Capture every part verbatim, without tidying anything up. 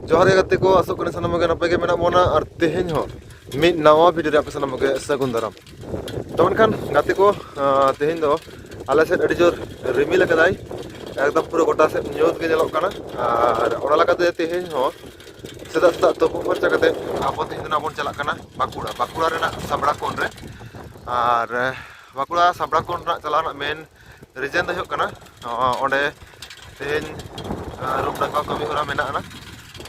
ᱡᱚᱦᱟᱨ ᱜᱮ ᱜᱟᱛᱮ ᱠᱚ, ᱟᱥᱚᱜ ᱠᱟᱹᱱᱟᱹᱧ ᱥᱟᱱᱟᱢ ᱠᱚᱜᱮ ᱱᱟᱯᱟᱭ ᱜᱮ ᱢᱮᱱᱟᱜ ᱵᱚᱱᱟ᱾ ᱟᱨ ᱛᱮᱦᱮᱧ ᱦᱚᱸ ᱢᱤᱫ ᱱᱟᱣᱟ ᱵᱷᱤᱰᱤᱭᱳ ᱨᱮ ᱟᱯᱮ ᱥᱟᱱᱟᱢ ᱠᱚᱜᱮ ᱥᱟᱹᱜᱩᱱ ᱫᱟᱨᱟᱢ᱾ ᱛᱚ ᱢᱮᱱᱠᱷᱟᱱ ᱜᱟᱛᱮ ᱠᱚ, ᱟᱸ, ᱛᱮᱦᱮᱧ ᱫᱚ ᱟᱞᱮ ᱥᱮᱫ ᱟᱹᱰᱤ ᱡᱳᱨ ᱨᱤᱢᱤᱞ ᱟᱠᱟᱫᱟᱭ, ᱮᱠᱫᱚᱢ ᱯᱩᱨᱟᱹ ᱜᱚᱴᱟ ᱥᱮᱫ ᱧᱩᱛ ᱜᱮ ᱧᱮᱞᱚᱜ ᱠᱟᱱᱟ᱾ ᱟᱨ ᱚᱱᱟ ᱞᱮᱠᱟᱛᱮ ᱛᱮᱦᱮᱧ ᱦᱚᱸ ᱥᱮᱛᱟᱜ ᱥᱮᱛᱟᱜ ᱛᱩᱯᱩ ᱯᱷᱟᱨᱪᱟ ᱠᱟᱛᱮ ᱟᱵᱚ ᱛᱮᱦᱮᱧ ᱫᱚ ᱱᱟᱜ ᱵᱚᱱ ᱪᱟᱞᱟᱜ ᱠᱟᱱᱟ ᱵᱟᱸᱠᱩᱲᱟ, ᱵᱟᱸᱠᱩᱲᱟ ᱨᱮᱱᱟᱜ ᱥᱟᱵᱲᱟ ᱠᱚᱱ ᱨᱮ᱾ ᱟᱨ, ᱮ, ᱵᱟᱸᱠᱩᱲᱟ ᱥᱟᱵᱲᱟ ᱠᱚᱱ ᱨᱮᱱᱟᱜ ᱪᱟᱞᱟᱣ ᱨᱮᱱᱟᱜ ᱢᱮᱱ ᱨᱤᱡᱮᱱ ᱫᱚ ᱦᱩᱭᱩᱜ ᱠᱟᱱᱟ, ᱚ, ᱚᱸᱰᱮ ᱛᱮᱦᱮᱧ, ᱮ, ᱨᱩᱢ ᱰᱟᱠᱟᱣ ᱠᱟᱹᱢᱤ ᱦᱚᱨᱟ ᱢᱮᱱᱟᱜᱼᱟ,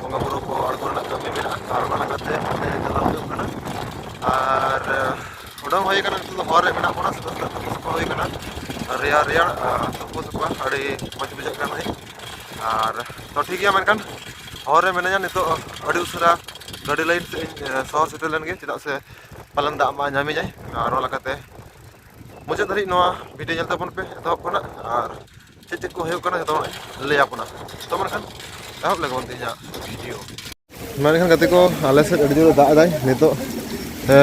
ᱵᱚᱸᱜᱟ ᱵᱩᱨᱩ ᱠᱚ ᱟᱬᱜᱚ ᱨᱮᱱᱟᱜ ᱠᱟᱹᱢᱤ ᱢᱮᱱᱟᱜᱼᱟ᱾ ᱟᱨ ᱚᱱᱟ ᱞᱮᱠᱟᱛᱮ ᱚᱸᱰᱮ ᱪᱟᱞᱟᱣ ᱦᱩᱭᱩᱜ ᱠᱟᱱᱟ᱾ ᱟᱨ, ᱮ, ᱩᱰᱩᱝ ᱦᱩᱭ ᱟᱠᱟᱱᱟ, ᱱᱤᱛᱚᱜ ᱫᱚ ᱦᱚᱨ ᱨᱮ ᱢᱮᱱᱟᱜ ᱵᱚᱱᱟ, ᱥᱮᱛᱟᱜ ᱥᱮᱛᱟᱜ ᱛᱩᱯᱩ ᱥᱟᱯᱷᱟ ᱦᱩᱭ ᱟᱠᱟᱱᱟ, ᱨᱮᱭᱟᱲ ᱨᱮᱭᱟᱲ, ᱮ, ᱛᱩᱯᱩ ᱥᱟᱯᱷᱟ ᱟᱹᱰᱤ ᱢᱚᱡᱽ ᱵᱩᱡᱷᱟᱹᱜ ᱠᱟᱱᱟ᱾ ᱟᱨ ᱛᱚ ᱴᱷᱤᱠ ᱜᱮᱭᱟ, ᱢᱮᱱᱠᱷᱟᱱ ᱦᱚᱨ ᱨᱮ ᱢᱤᱱᱟᱹᱧᱟ ᱱᱤᱛᱚᱜ, ᱟᱹᱰᱤ ᱩᱥᱟᱹᱨᱟ ᱜᱟᱹᱰᱤ ᱞᱟᱭᱤᱱ ᱥᱮᱫ ᱤᱧ, ᱮ, ᱥᱚᱦᱚᱨ ᱥᱮᱴᱮᱨ ᱞᱮᱱ ᱜᱮ, ᱪᱮᱫᱟᱜ ᱥᱮ ᱯᱟᱞᱮᱱ ᱫᱟᱜ ᱢᱟ ᱧᱟᱢᱤᱧᱟᱭ᱾ ᱟᱨ ᱚᱱᱟ ᱞᱮᱠᱟᱛᱮ ᱢᱩᱪᱟᱹᱫ ᱫᱷᱟᱹᱨᱤᱡ ᱱᱚᱣᱟ ᱵᱷᱤᱰᱤᱭᱳ ᱧᱮᱞ ᱛᱟᱵᱚᱱ ᱯᱮ, ᱮᱛᱚᱦᱚᱵ ᱠᱷᱚᱱᱟᱜ, ᱟᱨ ᱪᱮᱫ ᱪᱮᱫ ᱠᱚ ᱦᱩᱭᱩᱜ ᱠᱟᱱᱟ ᱡᱚᱛᱚ ᱦᱚᱲ ᱞᱟᱹᱭ ᱟᱵᱚᱱᱟ᱾ ᱛᱚ ᱢᱮᱱᱠᱷᱟᱱ ᱮᱦᱚᱵ ᱞᱮᱜᱮ ᱵᱚᱱ ᱛᱮᱦᱮᱧᱟᱜ ᱵᱷᱤᱰᱤᱭᱳ᱾ ᱢᱮᱱᱠᱷᱟᱱ ᱜᱟᱛᱮ ᱠᱚ, ᱟᱞᱮ ᱥᱮᱫ ᱟᱹᱰᱤ ᱡᱳᱨᱮ ᱫᱟᱜ ᱮᱫᱟᱭ ᱱᱤᱛᱚᱜ᱾ ᱮ,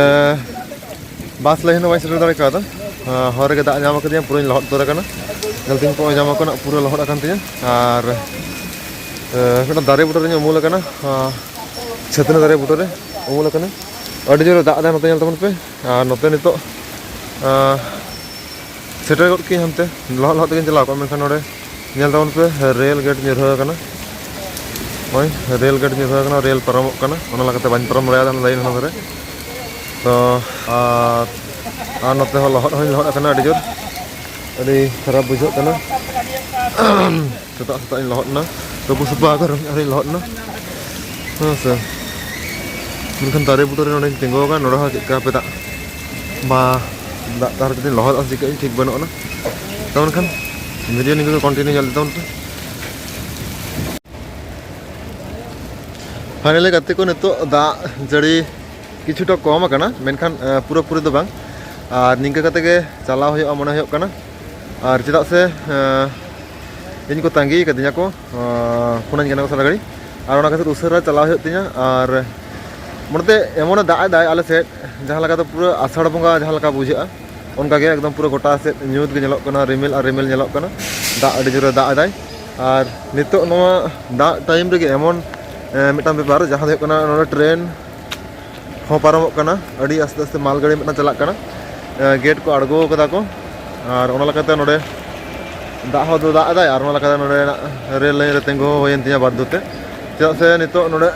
ᱵᱟᱥ ᱞᱟᱭᱤᱱ ᱦᱚᱸ ᱵᱟᱹᱧ ᱥᱮᱴᱮᱨ ᱫᱟᱲᱮ ᱠᱟᱣᱫᱟ᱾ ᱮ, ᱦᱚᱨ ᱨᱮᱜᱮ ᱫᱟᱜ ᱧᱟᱢ ᱠᱟᱫᱤᱧᱟ, ᱯᱩᱨᱟᱹᱧ ᱞᱚᱦᱚᱫ ᱩᱛᱟᱹᱨ ᱟᱠᱟᱱᱟ᱾ ᱧᱮᱞ ᱛᱤᱧ ᱯᱮ, ᱡᱟᱢᱟ ᱠᱚ ᱱᱟᱜ ᱯᱩᱨᱟᱹ ᱞᱚᱦᱚᱫ ᱟᱠᱟᱱ ᱛᱤᱧᱟ᱾ ᱟᱨ, ᱮ, ᱢᱤᱫᱴᱟᱝ ᱫᱟᱨᱮ ᱵᱩᱴᱟᱹ ᱨᱮᱧ ᱩᱢᱩᱞ ᱟᱠᱟᱱᱟ᱾ ᱮ, ᱪᱷᱟᱹᱛᱱᱟᱹ ᱫᱟᱨᱮ ᱵᱩᱴᱟᱹ ᱨᱮ ᱩᱢᱩᱞ ᱟᱠᱟᱱᱟ᱾ ᱟᱹᱰᱤ ᱡᱳᱨᱮ ᱫᱟᱜ ᱮᱫᱟ ᱱᱚᱛᱮ, ᱧᱮᱞ ᱛᱟᱵᱚᱱ ᱯᱮ᱾ ᱟᱨ ᱱᱚᱛᱮ ᱱᱤᱛᱚᱜ, ᱮ, ᱥᱮᱴᱮᱨ ᱜᱚᱫ ᱠᱤᱧ ᱦᱟᱱᱛᱮ, ᱞᱚᱦᱚᱫ ᱞᱚᱦᱚᱫ ᱛᱮᱜᱮᱧ ᱪᱟᱞᱟᱣ ᱠᱚᱜᱼᱟ, ᱢᱮᱱᱠᱷᱟᱱ ᱱᱚᱰᱮ ᱧᱮᱞ ᱛᱟᱵᱚᱱ ᱯᱮ, ᱨᱮᱞ ᱜᱮᱴ ᱧᱩᱨᱦᱟᱹ ᱟᱠᱟᱱᱟ᱾ ᱱᱚᱜᱼᱚᱭ ᱨᱮᱞ ᱜᱮᱴ ᱧᱩᱨᱦᱟᱹ ᱟᱠᱟᱱᱟ, ᱨᱮᱞ ᱯᱟᱨᱚᱢᱚᱜ ᱠᱟᱱᱟ, ᱚᱱᱟ ᱞᱮᱠᱟᱛᱮ ᱵᱟᱹᱧ ᱯᱟᱨᱚᱢ ᱫᱟᱲᱮᱭᱟᱫᱟ ᱚᱱᱟ ᱞᱟᱭᱤᱱ ᱦᱟᱱᱟ ᱫᱷᱟᱨᱮ᱾ ᱛᱚ, ᱟᱨ, ᱟᱨ ᱱᱚᱛᱮ ᱦᱚᱸ ᱞᱚᱦᱚᱫ ᱦᱚᱸᱧ ᱞᱚᱦᱚᱫ ᱟᱠᱟᱱᱟ ᱟᱹᱰᱤ ᱡᱳᱨ, ᱟᱹᱰᱤ ᱠᱷᱟᱨᱟᱯ ᱵᱩᱡᱷᱟᱹᱜ ᱠᱟᱱᱟ᱾ ᱥᱮᱛᱟᱜ ᱥᱮᱛᱟᱜ ᱤᱧ ᱞᱚᱦᱚᱫ ᱮᱱᱟ, ᱛᱩᱯᱩ ᱥᱟᱯᱷᱟ ᱟᱠᱟᱱ ᱨᱮᱦᱚᱸ ᱟᱨᱤᱧ ᱞᱚᱦᱚᱫ ᱮᱱᱟ᱾ ᱦᱮᱸ ᱥᱮ, ᱢᱮᱱᱠᱷᱟᱱ ᱫᱟᱨᱮ ᱵᱩᱴᱟᱹ ᱨᱮ ᱱᱚᱰᱮᱧ ᱛᱤᱸᱜᱩ ᱟᱠᱟᱱᱟ, ᱱᱚᱰᱮ ᱦᱚᱸ ᱪᱮᱫ ᱞᱮᱠᱟ ᱦᱟᱯᱮ ᱫᱟᱜ ᱵᱟ ᱫᱟᱜ ᱛᱟᱦᱟᱨ ᱠᱟᱛᱮᱧ ᱞᱚᱦᱚᱫᱚᱜᱼᱟ ᱥᱮ ᱪᱤᱠᱟᱹᱜ ᱟᱹᱧ, ᱴᱷᱤᱠ ᱵᱟᱹᱱᱩᱜ ᱟᱱᱟ᱾ ᱛᱚ ᱢᱮᱱᱠᱷᱟᱱ ᱵᱷᱤᱰᱤᱭᱳ ᱱᱤᱝᱠᱟᱹ ᱜᱮ ᱠᱚᱱᱴᱤᱱᱤᱭᱩ ᱧᱮᱞ ᱤᱫᱤ ᱛᱟᱵᱚᱱ ᱯᱮ᱾ ᱯᱷᱟᱭᱱᱟᱞᱤ ᱜᱟᱛᱮ ᱠᱚ, ᱱᱤᱛᱚᱜ ᱫᱟᱜ ᱡᱟᱹᱲᱤ ᱠᱤᱪᱷᱩᱴᱟ ᱠᱚᱢ ᱟᱠᱟᱱᱟ, ᱢᱮᱱᱠᱷᱟᱱ, ᱮ, ᱯᱩᱨᱟᱹᱯᱩᱨᱤ ᱫᱚ ᱵᱟᱝ᱾ ᱟᱨ ᱱᱤᱝᱠᱟᱹ ᱠᱟᱛᱮ ᱜᱮ ᱪᱟᱞᱟᱣ ᱦᱩᱭᱩᱜᱼᱟ ᱢᱚᱱᱮ ᱦᱩᱭᱩᱜ ᱠᱟᱱᱟ᱾ ᱟᱨ ᱪᱮᱫᱟᱜ ᱥᱮ, ᱮ, ᱤᱧ ᱠᱚ ᱛᱟᱺᱜᱤ ᱠᱟᱫᱤᱧᱟ ᱠᱚ, ᱮ, ᱯᱷᱳᱱᱟᱹᱧ ᱠᱟᱱᱟ ᱠᱚ ᱥᱟᱨᱟ ᱜᱷᱟᱹᱲᱤ᱾ ᱟᱨ ᱚᱱᱟ ᱠᱷᱟᱹᱛᱤᱨ ᱩᱥᱟᱹᱨᱟ ᱪᱟᱞᱟᱣ ᱦᱩᱭᱩᱜ ᱛᱤᱧᱟ᱾ ᱟᱨ ᱢᱚᱱᱮᱛᱮ ᱮᱢᱚᱱᱮ ᱫᱟᱜ ᱮᱫᱟᱭ ᱟᱞᱮ ᱥᱮᱫ, ᱡᱟᱦᱟᱸ ᱞᱮᱠᱟ ᱫᱚ ᱯᱩᱨᱟᱹ ᱟᱥᱟᱲ ᱵᱚᱸᱜᱟ ᱡᱟᱦᱟᱸ ᱞᱮᱠᱟ ᱵᱩᱡᱷᱟᱹᱜᱼᱟ, ᱚᱱᱠᱟ ᱜᱮ ᱮᱠᱫᱚᱢ ᱯᱩᱨᱟᱹ ᱜᱚᱴᱟ ᱥᱮᱫ ᱧᱩᱛ ᱜᱮ ᱧᱮᱞᱚᱜ ᱠᱟᱱᱟ, ᱨᱤᱢᱤᱞ ᱟᱨ ᱨᱤᱢᱤᱞ ᱧᱮᱞᱚᱜ ᱠᱟᱱᱟ᱾ ᱫᱟᱜ ᱟᱹᱰᱤ ᱡᱳᱨᱮ ᱫᱟᱜ ᱮᱫᱟᱭ᱾ ᱟᱨ ᱱᱤᱛᱚᱜ ᱱᱚᱣᱟ ᱫᱟᱜ ᱴᱟᱭᱤᱢ ᱨᱮᱜᱮ ᱮᱢᱚᱱ ᱮᱸ, ᱢᱤᱫᱴᱟᱝ ᱵᱮᱯᱟᱨ, ᱡᱟᱦᱟᱸ ᱫᱚ ᱦᱩᱭᱩᱜ ᱠᱟᱱᱟ, ᱱᱚᱰᱮ ᱴᱨᱮᱱ ᱦᱚᱸ ᱯᱟᱨᱚᱢᱚᱜ ᱠᱟᱱᱟ, ᱟᱹᱰᱤ ᱟᱥᱛᱮ ᱟᱥᱛᱮ ᱢᱟᱞ ᱜᱟᱹᱰᱤ ᱢᱤᱫᱴᱟᱝ ᱪᱟᱞᱟᱜ ᱠᱟᱱᱟ᱾ ᱮᱸ, ᱜᱮᱴ ᱠᱚ ᱟᱬᱜᱚ ᱠᱟᱫᱟ ᱠᱚ, ᱟᱨ ᱚᱱᱟ ᱞᱮᱠᱟᱛᱮ ᱱᱚᱰᱮ ᱫᱟᱜ ᱦᱚᱸ ᱫᱟᱜ ᱮᱫᱟᱭ, ᱟᱨ ᱚᱱᱟ ᱞᱮᱠᱟᱛᱮ ᱱᱚᱰᱮᱱᱟᱜ ᱨᱮᱞ ᱞᱟᱭᱤᱱ ᱨᱮ ᱛᱤᱸᱜᱩ ᱦᱩᱭᱮᱱ ᱛᱤᱧᱟ ᱵᱟᱫᱽᱫᱷᱚ ᱛᱮ, ᱪᱮᱫᱟᱜ ᱥᱮ ᱱᱤᱛᱚᱜ ᱱᱚᱰᱮ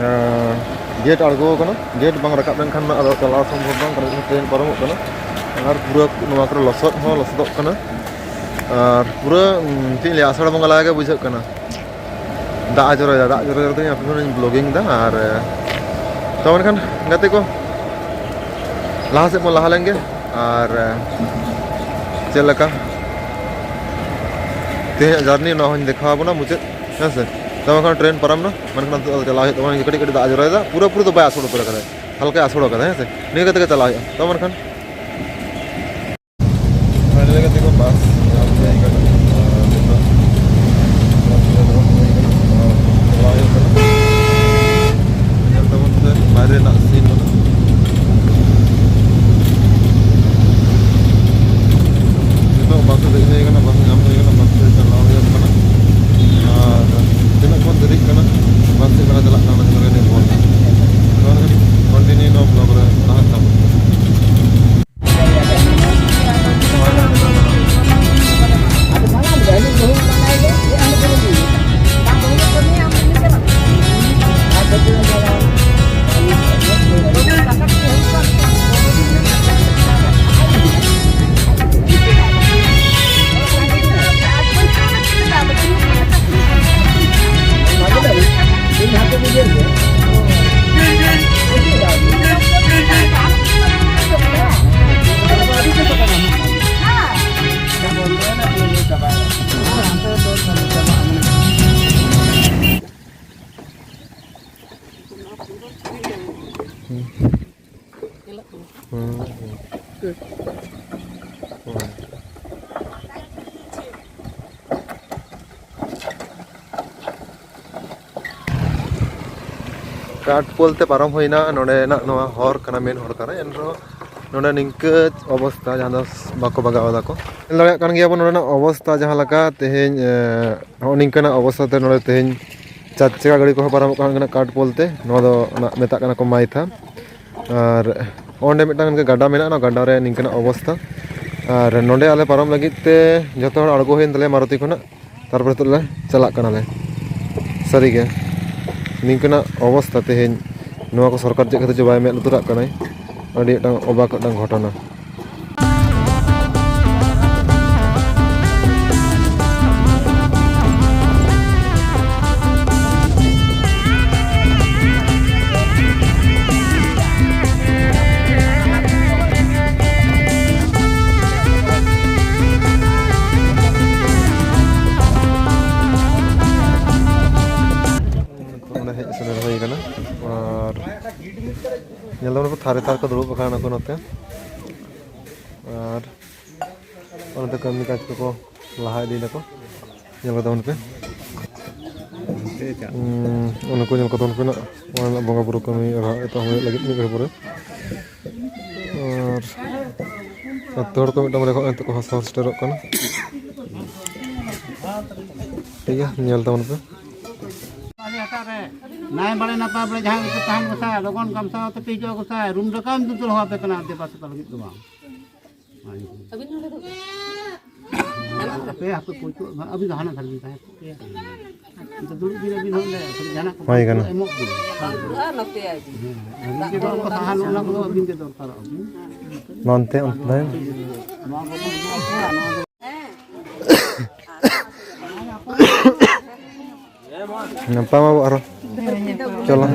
ᱮᱸ, ᱜᱮᱴ ᱟᱬᱜᱚ ᱟᱠᱟᱱᱟ᱾ ᱜᱮᱴ ᱵᱟᱝ ᱨᱟᱠᱟᱵ ᱞᱮᱱᱠᱷᱟᱱ ᱢᱟ ᱟᱫᱚ ᱪᱟᱞᱟᱣ ᱥᱚᱢᱵᱷᱚᱵ ᱵᱟᱝ ᱠᱟᱱᱟ, ᱴᱨᱮᱱ ᱯᱟᱨᱚᱢᱚᱜ ᱠᱟᱱᱟ᱾ ᱟᱨ ᱯᱩᱨᱟᱹ ᱱᱚᱣᱟ ᱠᱚᱨᱮ ᱞᱚᱥᱚᱫ ᱦᱚᱸ ᱞᱚᱥᱚᱫᱚᱜ ᱠᱟᱱᱟ᱾ ᱟᱨ ᱯᱩᱨᱟᱹ, ᱩᱸ, ᱪᱮᱫ ᱤᱧ ᱞᱟᱹᱭᱟ, ᱟᱥᱟᱲ ᱵᱚᱸᱜᱟ ᱞᱮᱠᱟ ᱜᱮ ᱵᱩᱡᱷᱟᱹᱜ ᱠᱟᱱᱟ᱾ ᱫᱟᱜ ᱮ ᱡᱚᱨᱚᱭᱮᱫᱟ, ᱫᱟᱜ ᱡᱚᱨᱚ ᱡᱚᱨᱚ ᱛᱮᱜᱮ ᱟᱯᱮ ᱥᱟᱢᱟᱝ ᱨᱤᱧ vlogging ᱮᱫᱟ᱾ ᱟᱨ, ᱮ, ᱛᱚ ᱢᱮᱱᱠᱷᱟᱱ ᱜᱟᱛᱮ ᱠᱚ, ᱞᱟᱦᱟ ᱥᱮᱫ ᱵᱚᱱ ᱞᱟᱦᱟ ᱞᱮᱱ ᱜᱮ᱾ ᱟᱨ, ᱮ, ᱪᱮᱫ ᱞᱮᱠᱟ ᱛᱮᱦᱮᱧᱟᱜ journey, ᱱᱚᱣᱟ ᱦᱚᱸᱧ ᱫᱮᱠᱷᱟᱣ ᱟᱵᱚᱱᱟ ᱢᱩᱪᱟᱹᱫ, ᱦᱮᱸ ᱥᱮ᱾ ᱛᱚ ᱢᱮᱱᱠᱷᱟᱱ ᱴᱨᱮᱱ ᱯᱟᱨᱚᱢ ᱱᱟ, ᱢᱮᱱᱠᱷᱟᱱ ᱱᱤᱛᱚᱜ ᱫᱚ ᱪᱟᱞᱟᱣ ᱦᱩᱭᱩᱜ ᱛᱟᱵᱚᱱᱟ᱾ ᱠᱟᱹᱴᱤᱡ ᱠᱟᱹᱴᱤᱡ ᱫᱟᱜ ᱮ ᱡᱚᱨᱚᱭᱮᱫᱟ, ᱯᱩᱨᱟᱹ ᱯᱩᱨᱤ ᱫᱚ ᱵᱟᱭ ᱟᱥᱚᱲ ᱩᱛᱟᱹᱨ ᱠᱟᱫᱟᱭ, ᱦᱟᱞᱠᱟᱭ ᱟᱥᱚᱲ ᱠᱟᱫᱟ, ᱦᱮᱸ ᱥᱮ᱾ ᱱᱤᱭᱟᱹ ᱠᱟᱛᱮ ᱜᱮ ᱪᱟᱞᱟᱣ ᱦᱩᱭᱩᱜᱼᱟ᱾ ᱛᱚ ᱢᱮᱱᱠᱷᱟᱱ ᱯᱷᱟᱭᱱᱟᱞ ᱠᱟᱛᱮ ᱠᱚ ᱵᱟᱥ ᱧᱟᱢ ᱦᱩᱭ ᱠᱟᱱᱟ᱾ ᱟᱨ ᱱᱤᱛᱚᱜ ᱵᱟᱥ ᱨᱮ ᱫᱩᱲᱩᱵ ᱦᱩᱭ ᱠᱟᱱᱟ᱾ ᱟᱨ ᱪᱟᱞᱟᱣ ᱦᱩᱭᱩᱜ ᱠᱟᱱᱟ᱾ ᱧᱮᱞ ᱛᱟᱵᱚᱱ ᱯᱮ ᱵᱟᱭᱨᱮ ᱨᱮᱱᱟᱜ scene ᱫᱚ᱾ ᱱᱤᱛᱚᱜ ᱵᱟᱥ ᱨᱮ ᱫᱮᱡ ᱦᱩᱭ ᱠᱟᱱᱟ, ᱵᱟᱥ ᱧᱟᱢ ᱦᱩᱭ ᱠᱟᱱᱟ, ᱵᱟᱥ ᱨᱮ ᱪᱟᱞᱟᱣ ᱦᱩᱭᱩᱜ ᱠᱟᱱᱟ᱾ ᱟᱨ ᱛᱤᱱᱟᱹᱜ ᱵᱚᱱ ᱫᱮᱨᱤᱜ ᱠᱟᱱᱟ, ᱵᱟᱥ ᱪᱮᱫ ᱞᱮᱠᱟ ᱪᱟᱞᱟᱜ ᱠᱟᱱᱟ, ᱚᱱᱟ ᱡᱚᱛᱚ ᱜᱮ ᱧᱮᱞ ᱵᱚᱱ᱾ ᱛᱚ ᱠᱟᱹᱴᱤᱡ continue ᱱᱚᱣᱟ vlog ᱨᱮ ᱛᱟᱦᱮᱱ ᱛᱟᱵᱚᱱ ᱯᱮ᱾ ᱠᱟᱴᱯᱳᱞ ᱛᱮ ᱯᱟᱨᱚᱢ ᱦᱩᱭᱱᱟ, ᱱᱚᱸᱰᱮᱱᱟᱜ ᱱᱚᱣᱟ ᱦᱚᱨ ᱠᱟᱱᱟ, ᱢᱮᱱ ᱦᱚᱨ ᱠᱟᱱᱟ, ᱮᱱᱨᱮᱦᱚᱸ ᱱᱚᱸᱰᱮ ᱱᱤᱝᱠᱟᱹ ᱚᱵᱚᱥᱛᱟ, ᱡᱟᱦᱟᱸ ᱫᱚ ᱵᱟᱠᱚ ᱵᱟᱜᱟᱣ ᱫᱟᱠᱚ᱾ ᱧᱮᱞ ᱫᱟᱲᱮᱭᱟᱜ ᱠᱟᱱ ᱜᱮᱭᱟ ᱵᱚᱱ ᱱᱚᱸᱰᱮᱱᱟᱜ ᱚᱵᱚᱥᱛᱟ ᱡᱟᱦᱟᱸ ᱞᱮᱠᱟ ᱛᱮᱦᱮᱧ, ᱮ, ᱱᱚᱜᱼᱚ ᱱᱤᱝᱠᱟᱹᱱᱟᱜ ᱚᱵᱚᱥᱛᱟ ᱛᱮ ᱱᱚᱸᱰᱮ ᱛᱮᱦᱮᱧ ᱪᱟᱨ ᱪᱟᱠᱟ ᱜᱟᱹᱰᱤ ᱠᱚᱦᱚᱸ ᱯᱟᱨᱚᱢᱚᱜ ᱠᱟᱱᱟ ᱠᱟᱴ ᱯᱳᱞ ᱛᱮ᱾ ᱱᱚᱣᱟ ᱫᱚ ᱚᱱᱟ ᱢᱮᱛᱟᱜ ᱠᱟᱱᱟ ᱠᱚ ᱢᱟᱭᱛᱷᱟ᱾ ᱟᱨ ᱚᱸᱰᱮ ᱢᱤᱫᱴᱟᱝ ᱤᱱᱠᱟᱹ ᱜᱟᱰᱟ ᱢᱮᱱᱟᱜᱼᱟ, ᱚᱱᱟ ᱜᱟᱰᱟ ᱨᱮ ᱱᱤᱝᱠᱟᱹᱱᱟᱜ ᱚᱵᱚᱥᱛᱷᱟ᱾ ᱟᱨ ᱱᱚᱸᱰᱮ ᱟᱞᱮ ᱯᱟᱨᱚᱢ ᱞᱟᱹᱜᱤᱫ ᱛᱮ ᱡᱚᱛᱚ ᱦᱚᱲ ᱟᱬᱜᱚ ᱦᱩᱭᱮᱱ ᱛᱟᱞᱮᱭᱟ ᱢᱟᱨᱩᱛᱤ ᱠᱷᱚᱱᱟᱜ᱾ ᱛᱟᱨᱯᱚᱨᱮ ᱱᱤᱛᱚᱜ ᱞᱮ ᱪᱟᱞᱟᱜ ᱠᱟᱱᱟᱞᱮ᱾ ᱥᱟᱹᱨᱤᱜᱮ ᱱᱤᱝᱠᱟᱹᱱᱟᱜ ᱚᱵᱚᱥᱛᱷᱟ ᱛᱮᱦᱮᱧ, ᱱᱚᱣᱟ ᱠᱚ ᱥᱚᱨᱠᱟᱨ ᱪᱮᱫ ᱠᱷᱟᱹᱛᱤᱨ ᱪᱚ ᱵᱟᱭ ᱢᱮᱫ ᱞᱩᱛᱩᱨᱟᱜ ᱠᱟᱱᱟᱭ᱾ ᱟᱹᱰᱤ ᱢᱤᱫᱴᱟᱝ ᱚᱵᱟᱠ ᱢᱤᱫᱴᱟᱝ ᱜᱷᱚᱴᱚᱱᱟ᱾ ᱚᱸᱰᱮ ᱦᱮᱡ ᱥᱮᱴᱮᱨ ᱦᱩᱭ ᱠᱟᱱᱟ᱾ ᱟᱨ ᱧᱮᱞ ᱫᱟᱵᱚᱱ ᱛᱷᱟᱨᱮ ᱛᱷᱟᱨ ᱠᱚ ᱫᱩᱲᱩᱵ ᱟᱠᱟᱱᱟ ᱠᱚ ᱱᱚᱛᱮ᱾ ᱟᱨ ᱚᱱᱟᱛᱮ ᱠᱟᱹᱢᱤ ᱠᱟᱡᱽ ᱠᱚᱠᱚ ᱞᱟᱦᱟ ᱤᱫᱤᱭ ᱫᱟᱠᱚ᱾ ᱧᱮᱞ ᱠᱟᱛᱟ ᱵᱚᱱ ᱯᱮ᱾ ᱦᱩᱸ, ᱚᱱᱟ ᱠᱚ ᱧᱮᱞ ᱠᱟᱛᱟ ᱵᱚᱱ ᱯᱮ ᱱᱟᱜ᱾ ᱚᱱᱟ ᱨᱮᱱᱟᱜ ᱵᱚᱸᱜᱟ ᱵᱩᱨᱩ ᱠᱟᱹᱢᱤ ᱟᱨᱦᱚᱸ ᱮᱛᱚᱦᱚᱵ ᱦᱩᱭᱩᱜ ᱞᱟᱹᱜᱤᱫ ᱢᱤᱫ ᱜᱷᱟᱹᱲᱤ ᱯᱚᱨᱮ᱾ ᱟᱨ ᱡᱚᱛᱚ ᱦᱚᱲ ᱠᱚ ᱢᱤᱫᱴᱟᱝ ᱵᱟᱨᱭᱟ ᱠᱚ ᱱᱤᱛᱚᱜ ᱠᱚ ᱦᱟᱥᱟ ᱥᱮᱴᱮᱨᱚᱜ ᱠᱟᱱᱟ᱾ ᱴᱷᱤᱠ ᱜᱮᱭᱟ, ᱧᱮᱞ ᱛᱟᱵᱚᱱ ᱯᱮ᱾ ᱱᱟᱭ ᱵᱟᱲᱮ ᱱᱟᱯᱟᱭ ᱵᱟᱲᱮ ᱡᱟᱦᱟᱸ ᱜᱮᱠᱚ ᱛᱟᱦᱮᱱ ᱠᱚ ᱥᱟᱭ, ᱞᱚᱜᱚᱱ ᱜᱟᱢᱥᱟ ᱟᱛᱮ ᱯᱮ ᱦᱤᱡᱩᱜᱼᱟ ᱠᱚ ᱥᱟᱭ, ᱨᱩᱢ ᱰᱟᱠᱟ ᱮᱢ ᱫᱩ ᱫᱚᱦᱚ ᱟᱯᱮ ᱠᱟᱱᱟ ᱫᱮᱵᱟ ᱥᱮᱵᱟ ᱞᱟᱹᱜᱤᱫ ᱫᱚ ᱵᱟᱝ᱾ ᱟᱹᱵᱤᱱ ᱱᱚᱰᱮ ᱫᱚ ᱟᱯᱮ ᱦᱟᱯᱮ ᱯᱳᱪᱷᱚ, ᱟᱹᱵᱤᱱ ᱫᱚ ᱦᱟᱱᱟ ᱫᱷᱟᱨᱮ ᱵᱤᱱ ᱛᱟᱦᱮᱸ ᱠᱚᱜ ᱠᱮᱭᱟ᱾ ᱟᱫᱚ ᱫᱩᱲᱩᱵ ᱵᱤᱱ ᱟᱹᱵᱤᱱ ᱦᱚᱸ ᱚᱸᱰᱮ, ᱡᱟᱦᱟᱱᱟᱜ ᱠᱚ ᱦᱩᱭ ᱠᱟᱱᱟ᱾ ᱮᱢᱚᱜ ᱵᱤᱱ᱾ ᱟᱨ ᱱᱚᱛᱮ ᱟᱹᱵᱤᱱ᱾ ᱦᱮᱸ, ᱟᱹᱵᱤᱱ ᱜᱮ ᱫᱚᱨᱠᱟᱨ, ᱥᱟᱦᱟᱱ ᱚᱱᱟ ᱠᱚᱫᱚ ᱟᱹᱵᱤᱱ ᱜᱮ ᱫᱚᱨᱠᱟᱨᱚᱜ ᱵᱤᱱ᱾ ᱱᱚᱱᱛᱮ, ᱚᱱᱛᱮ᱾ ᱱᱚᱣᱟ ᱠᱚᱫᱚ ᱱᱚᱣᱟ ᱠᱚ, ᱱᱚᱣᱟ ᱫᱚ ᱧᱟᱯᱟᱢ ᱟᱵᱚ ᱟᱨᱚ᱾ ᱪᱚᱞᱚ᱾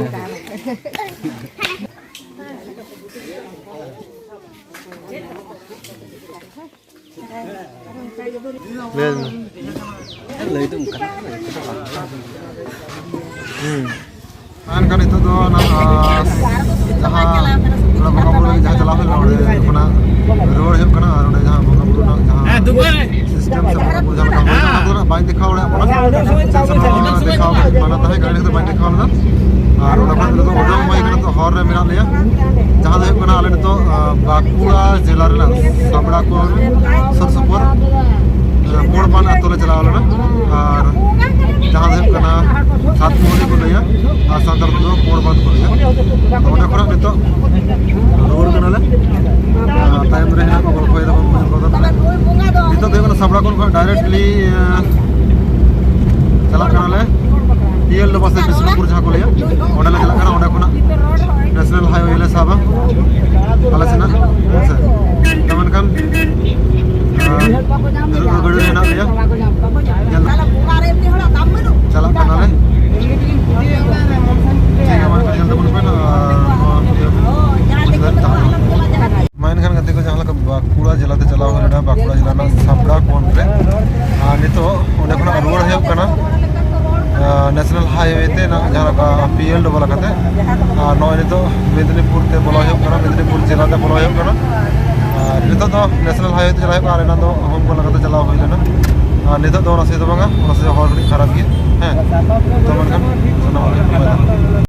ᱞᱟᱹᱭ ᱢᱮ᱾ ᱞᱟᱹᱭ ᱫᱚ ᱚᱱᱠᱟᱱᱟᱜ ᱠᱟᱱᱟ, ᱮᱠᱴᱩ ᱫᱚ ᱵᱟᱝ᱾ ᱦᱩᱸ᱾ ᱢᱮᱱᱠᱷᱟᱱ ᱱᱤᱛᱚᱜ ᱫᱚ ᱚᱱᱟ, ᱟᱸ, ᱡᱟᱦᱟᱸ ᱚᱸᱰᱮ ᱵᱚᱸᱜᱟ ᱵᱩᱨᱩ ᱞᱟᱹᱜᱤᱫ ᱡᱟᱦᱟᱸ ᱪᱟᱞᱟᱣ ᱦᱩᱭ ᱞᱮᱱᱟ, ᱚᱸᱰᱮ ᱠᱷᱚᱱᱟᱜ ᱨᱩᱣᱟᱹᱲ ᱦᱩᱭᱩᱜ ᱠᱟᱱᱟ᱾ ᱟᱨ ᱚᱸᱰᱮ ᱡᱟᱦᱟᱸ ᱵᱚᱸᱜᱟ ᱵᱩᱨᱩ ᱨᱮᱱᱟᱜ ᱡᱟᱦᱟᱸ system ᱥᱮ ᱵᱚᱸᱜᱟ ᱵᱩᱨᱩ ᱡᱟᱦᱟᱸ ᱞᱮᱠᱟ ᱦᱩᱭ ᱞᱮᱱᱟ, ᱚᱱᱟ ᱠᱚᱫᱚ ᱱᱟᱜ ᱵᱟᱹᱧ ᱫᱮᱠᱷᱟᱣ ᱫᱟᱲᱮᱭᱟᱜ ᱠᱟᱱᱟ᱾ ᱪᱮᱫᱟᱜ ᱥᱮ ᱱᱚᱣᱟ ᱫᱮᱠᱷᱟᱣ ᱢᱟᱱᱟ ᱛᱟᱦᱮᱸ ᱠᱟᱱᱟ, ᱤᱱᱟᱹ ᱠᱷᱟᱹᱛᱤᱨ ᱵᱟᱹᱧ ᱫᱮᱠᱷᱟᱣ ᱞᱮᱫᱟ᱾ ᱟᱨ ᱚᱸᱰᱮ ᱠᱷᱚᱱ ᱱᱤᱛᱚᱜ ᱫᱚ ᱩᱰᱩᱝ ᱦᱩᱭ ᱠᱟᱱᱟ, ᱱᱤᱛᱚᱜ ᱦᱚᱨ ᱨᱮ ᱢᱮᱱᱟᱜ ᱞᱮᱭᱟ᱾ ᱡᱟᱦᱟᱸ ᱫᱚ ᱦᱩᱭᱩᱜ ᱠᱟᱱᱟ, ᱟᱞᱮ ᱱᱤᱛᱚᱜ, ᱟᱸ, ᱵᱟᱸᱠᱩᱲᱟ ᱡᱮᱞᱟ ᱨᱮᱱᱟᱜ ᱥᱟᱵᱲᱟ ᱠᱚ ᱥᱩᱨ ᱥᱩᱯᱩᱨ, ᱟᱸ, ᱠᱳᱲᱵᱟᱱ ᱟᱛᱳ ᱞᱮ ᱪᱟᱞᱟᱣ ᱞᱮᱱᱟ᱾ ᱟᱨ ᱡᱟᱦᱟᱸ ᱫᱚ ᱦᱩᱭᱩᱜ ᱠᱟᱱᱟ, ᱥᱟᱛ ᱵᱟᱥ ᱥᱮ ᱵᱤᱥᱱᱩᱯᱩᱨ ᱡᱟᱦᱟᱸ ᱠᱚ ᱞᱟᱹᱭᱟ, ᱚᱸᱰᱮ ᱞᱮ ᱪᱟᱞᱟᱜ ᱠᱟᱱᱟ᱾ ᱚᱸᱰᱮ ᱠᱷᱚᱱᱟᱜ ᱱᱮᱥᱱᱟᱞ ᱦᱟᱭᱣᱮ ᱞᱮ ᱥᱟᱵᱟ ᱟᱞᱮ ᱥᱮᱱᱟᱜ, ᱦᱮᱸ ᱥᱮ᱾ ᱛᱚ ᱢᱮᱱᱠᱷᱟᱱ, ᱟᱸ, ᱱᱤᱛᱚᱜ ᱫᱚ ᱜᱟᱹᱰᱤ ᱨᱮ ᱦᱮᱱᱟᱜ ᱞᱮᱭᱟ, ᱧᱮᱞ ᱪᱟᱞᱟᱜ ᱠᱟᱱᱟᱞᱮ᱾ ᱴᱷᱤᱠ ᱜᱮᱭᱟ, ᱢᱟ ᱮᱱᱠᱷᱟᱱ ᱧᱮᱞ ᱛᱟᱵᱚᱱ ᱯᱮ, ᱟᱸ, ᱱᱚᱣᱟ ᱵᱷᱤᱰᱤᱭᱳ ᱵᱩᱡᱽ ᱵᱮᱱ, ᱟᱸ, ᱱᱚᱣᱟ ᱵᱷᱤᱰᱤᱭᱳ ᱵᱩᱡᱽ ᱵᱮᱱ᱾ ᱢᱟ ᱮᱱᱠᱷᱟᱱ ᱜᱟᱛᱮ ᱠᱚ, ᱡᱟᱦᱟᱸ ᱞᱮᱠᱟ ᱵᱟᱸᱠᱩᱲᱟ ᱡᱮᱞᱟ ᱛᱮ ᱪᱟᱞᱟᱣ ᱦᱩᱭ ᱞᱮᱱᱟ, ᱵᱟᱸᱠᱩᱲᱟ ᱡᱮᱞᱟ ᱨᱮᱱᱟᱜ ᱥᱟᱯᱲᱟ ᱠᱚᱱ ᱨᱮ, ᱟᱨ ᱱᱤᱛᱚᱜ ᱚᱸᱰᱮ ᱠᱷᱚᱱᱟᱜ ᱨᱩᱣᱟᱹᱲ ᱦᱩᱭᱩᱜ ᱠᱟᱱᱟ, ᱟᱨ ᱱᱮᱥᱱᱟᱞ ᱦᱟᱭᱣᱮ ᱛᱮ ᱱᱟᱜ ᱡᱟᱦᱟᱸ ᱞᱮᱠᱟ ᱯᱤ ᱮᱞ ᱰᱚᱵᱚᱞ ᱠᱟᱛᱮ, ᱟᱨ ᱱᱚᱜᱼᱚᱭ ᱱᱤᱛᱚᱜ ᱢᱮᱫᱽᱱᱤᱯᱩᱨ ᱛᱮ ᱵᱚᱞᱚ ᱦᱩᱭᱩᱜ ᱠᱟᱱᱟ, ᱢᱮᱫᱽᱱᱤᱯᱩᱨ ᱡᱮᱞᱟ ᱛᱮ ᱵᱚᱞᱚ ᱦᱩᱭᱩᱜ ᱠᱟᱱᱟ᱾ ᱟᱨ ᱱᱤᱛᱚᱜ ᱫᱚ ᱱᱮᱥᱱᱟᱞ ᱦᱟᱭᱣᱮ ᱛᱮ ᱪᱟᱞᱟᱜ ᱦᱩᱭᱩᱜ ᱠᱟᱱᱟ, ᱟᱨ ᱮᱱᱟᱝ ᱫᱚ ᱦᱳᱢ ᱠᱚᱞ ᱠᱟᱛᱮ ᱪᱟᱞᱟᱣ ᱦᱩᱭ ᱞᱮᱱᱟ᱾ ᱟᱨ ᱱᱤᱛᱚᱜ ᱫᱚ ᱚᱱᱟ ᱥᱮᱫ ᱫᱚ ᱵᱟᱝᱟ, ᱚᱱᱟ ᱥᱮᱫ ᱦᱚᱨ ᱠᱟᱹᱴᱤᱡ ᱠᱷᱟᱨᱟᱯ ᱜᱮᱭᱟ, ᱦᱮᱸ᱾ ᱛᱚ ᱢᱮᱱᱠᱷᱟᱱ ᱥᱟᱱᱟᱢ ᱦᱚᱲ ᱜᱮ